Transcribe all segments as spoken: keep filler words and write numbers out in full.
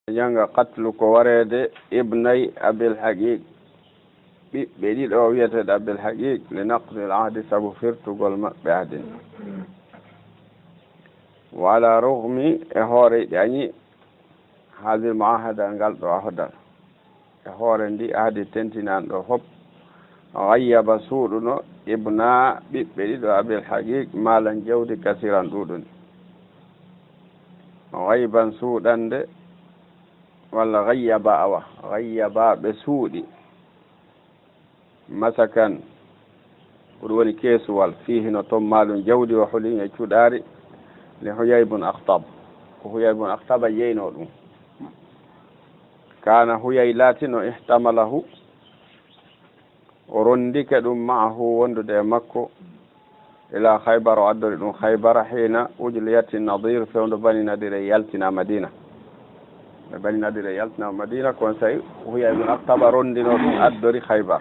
Jannga qatlu ko wareede ibnay Abil Haqiq, ɓiɓɓe ɗiɗo wiyeteeɗo Abil Haqiq, li naqdil ahdi, sabu firtugol maɓɓe ahdi. Wa ala rugmi, e hoore ɗi añi, hadil muahada, ngal ɗo ahodal. E hoore ndi ahdi tentinanɗo hop, ghayyaba, suuɗuno, ibna, ɓiɓɓe ɗiɗo Abil Haqiq, maalan, jawdi, kasiran, ɗuuɗundi. Ghayban, suuɗande, walla ghayyaba, awa, ghayyaba, ɓe suuɗi. Masakan, ko ɗum woni keesuwal, fiihi, no toon, maalun, jawdi, wa huliyun, e cuɗaari, li Huyay bun Akhtab. Ko Huyay bun Akhtaba yeynoo ɗum. Kaana Huyay laatino, ihtamalahu, o rondike ɗum, ma'ahu, wondude e makko, ila Khaybar, o addori ɗum Khaybara, hiina ujliyati Nadir, fewndo Bani Nadir e yaltina Madina. Nde Bani Nadir e yaltina Madina, kon saa'i Huyay ibn Akhtaba rondino ɗum, addori Khaybar.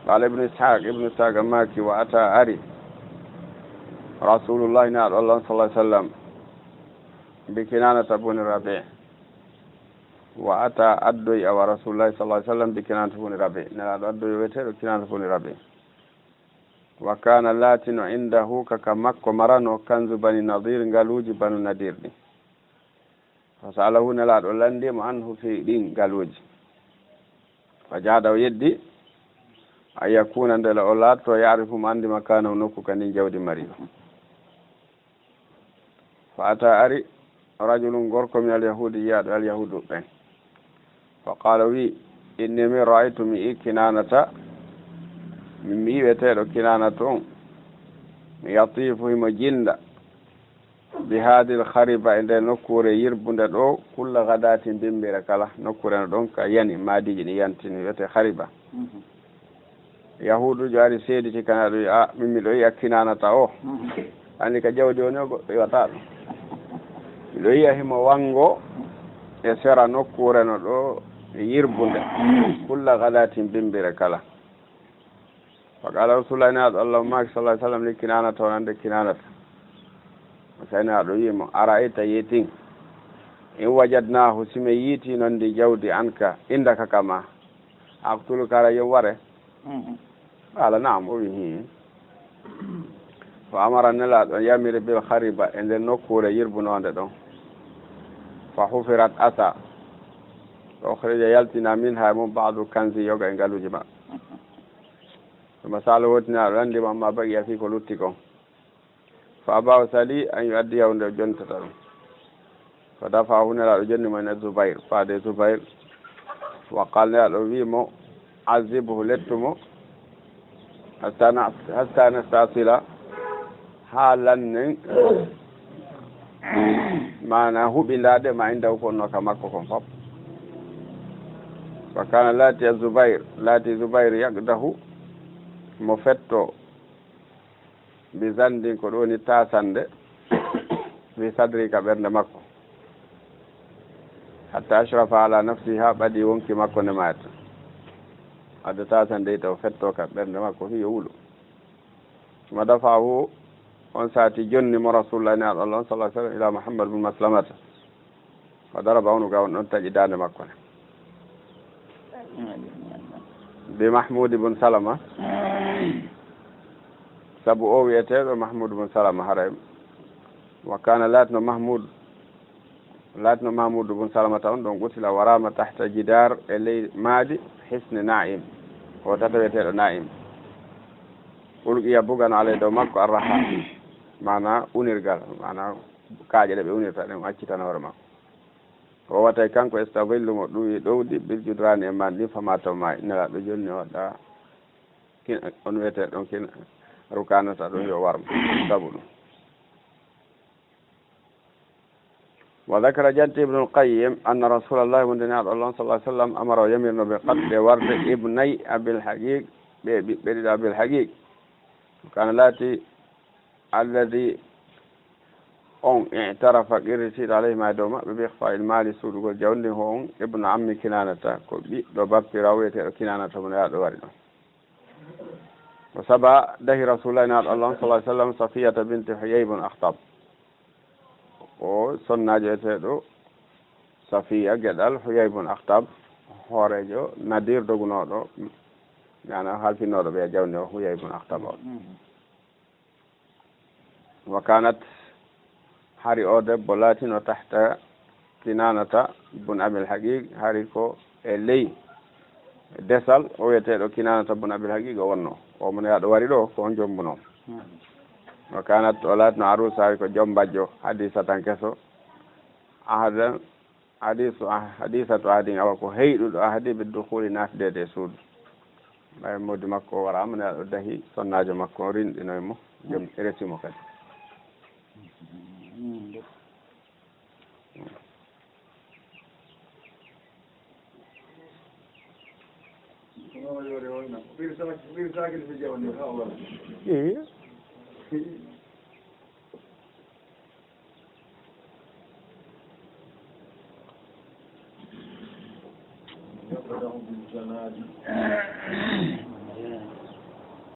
Qala Ibnu Ishaq, Ibnu Ishaq maaki, wa ata, ari, Rasulullahi, Nelaaɗo Allah on, sallallahu alaihi wasallam, bi Kinanata buni Rabi'. Wa ata, addoyi, awa, Rasulullahi, sallallahu alaihi wasallam, bi Kinanata buni Rabi'. Nelaaɗo addoyi o wiyeteeɗo Kinanata buni Rabi'. Wa kana, laatino, indahu, ka ka makko marano, kanzu Bani Nadir, ngaluuji Banu Nadir ɗin. Fa sa'alahu, Nelaaɗo lanndi mo, anhu, fii ɗin ngaluuji. Fa jahada, o yeddi, an yakuna, ndela o laatto, ya'rifu, mo anndi, makanahu, nokku ka ndin jawdi mari ɗum. Fa ata, ari, rajulun, gorko, min al-Yahudi, yiyaaɗo al-Yahudu ɓen. Fa qala, wi, inni, min, ra'aytu, mi yi, Kinanata, mi, mi wiyeteeɗo Kinanata on, yatifu, himo jinda, bi hadil khariba, e nde nokkuure yirbunde ɗo, kulla gadatin, bimbire kala, nokkuure no ɗon ka yani, maadiiji ɗi yantini, wiyetee khariba. Yahuudujo ari seediti Kanaɗo, wi, a, min miɗo yi'a Kinanata o. Anndi ka jawdi woni o, goɗɗo iwata ɗum. Miɗo yi'a himo wango e sera nokkuure no ɗo e yirbunde. Kulla gadatin, bimbire kala. Fa qala Rasulullah, Nelaaɗo Allah maaki, sallallahu alaihi wasallam, li Kinanata, wonande Kinanata. Sai Nelaaɗo wi mo, ara'ayta, yeetin, in wajadnahu, si men yiiti non ndi jawdi, anka, indaka, kama, aqtuluka, hara yo mi ware? Qala, na'am, o wi, hii. Fa amara, Nelaaɗo yamiri, bil khariba, e nden nokkuure yirbunonde ɗon. Fa hufirat, asa. Fa ukhrija, yaltina, minha, e mum, ba'du kanzi, yoga e ngaluuji maɓɓe. Summa sa'ala, woti Nelaaɗo lanndi mo, amma baqiya, fii ko lutti kon. Fa aba, o sali, an yu'addiyahu, nde o jontata ɗum. Fa dafa'ahu, Nelaaɗo jonni mo ila Zubayr, faade Zubayr. Wa qala, Nelaaɗo wi mo, azibhu, lettu mo, hatta na-, hatta nastasila, haa lannen, maana huɓindaade ma indahu, ko wonno ka makko kon fop. Fa kana, laati, Zubayr, laati Zubayr, yaqdahu, mo fetto, bi zandin, ko ɗum woni taasande, fi sadri, ka ɓernde makko, hatta ashrafa ala nafsihi, haa ɓadi wonki makko nde maayata. Adda taasande ita o fetto ka ɓernde makko fii yo wulu. Summa dafa'ahu, on sati jonni mo Rasulullah, Nelaaɗo Allah on, sallallahu alaihi wasallam, ila Muhammad bin Maslamata. Fa daraba unuqahu, on ɗon taƴi daande makko nde. Bi Mahmud ibn Salama, sabu o wi'eteeɗo Mahmud ibn Salama, haray, wa kana, laatino Mahmud, laatino Mahmud ibn Salama, taw on ɗon qutila, wa rama tahta jidar, e ley maadi, hisni Na'im, ko tata wi'eteeɗo Na'im. Ulqiya, bugano, alay, dow makko, arraha, maana unirgal, maana kaaƴe ɗe ɓe unirta ɗen, o accitana hoore makko. O watay kanko, istadillu, mo ɗuwi ɗowdi, bil judrani, e maadi, fama, taw maayi. Nelaaɗo jonni o waɗa kin-, on wi'etee ɗon kin rukanata ɗum yo warmo sabu ɗum. Wa dhakara, janti Ibnul Qayyim, anna Rasulallah, wonde Nelaaɗo Allah, sallallahu alaihi wasallam, amara, o yamirno, bi qatli, e warde, ibnay Abil Haqiq, ɓe ɓiɓɓe ɗiɗo Abil Haqiq. Kana, laati, alladhi, on, i'tarafa, qirritiiɗo, alayhima, e dow maɓɓe, bi ikhfa'il mali, suuɗugol jawdi ndin, ho on, ibnu ammi Kinanata, ko ɓiɗɗo bappiraawo wi'eteeɗo Kinanata mo Nelaaɗo wari ɗon. Wa saba, dahi Rasulullah, Nelaaɗo Allah on, sallallahu alaihi wasallam, Safiyata binti Huyay ibn Akhtab. O sonnaajo wi'eteeɗo Safiya geɗal Huyay bun Akhtab, hooreejo Nadir dogunooɗo, maanaam halfinooɗo ɓe jawdi o, Huyay bun Akhtab o. Wa kanat, hari o debbo laatino tahta Kinanata bun Abil Haqiq, hari ko e ley desal o wiyeteeɗo Kinanata bun Abil Haqiq o wonno. O mo neɗɗo wari ɗo ko on jombuno. Wa kanat, o laatino arusa, hari ko jombajjo, hadisatan keso, ahdan, hadisu ah- hadisatu ahdin, awa ko heyɗuɗo ahdi bi dukhuli, naatdeede e suudu. Ɓay moodi makko o waraama, neɗɗo dahi sonnaajo makko, o rinɗinoy mo, jom resi mo kadi. Eyi.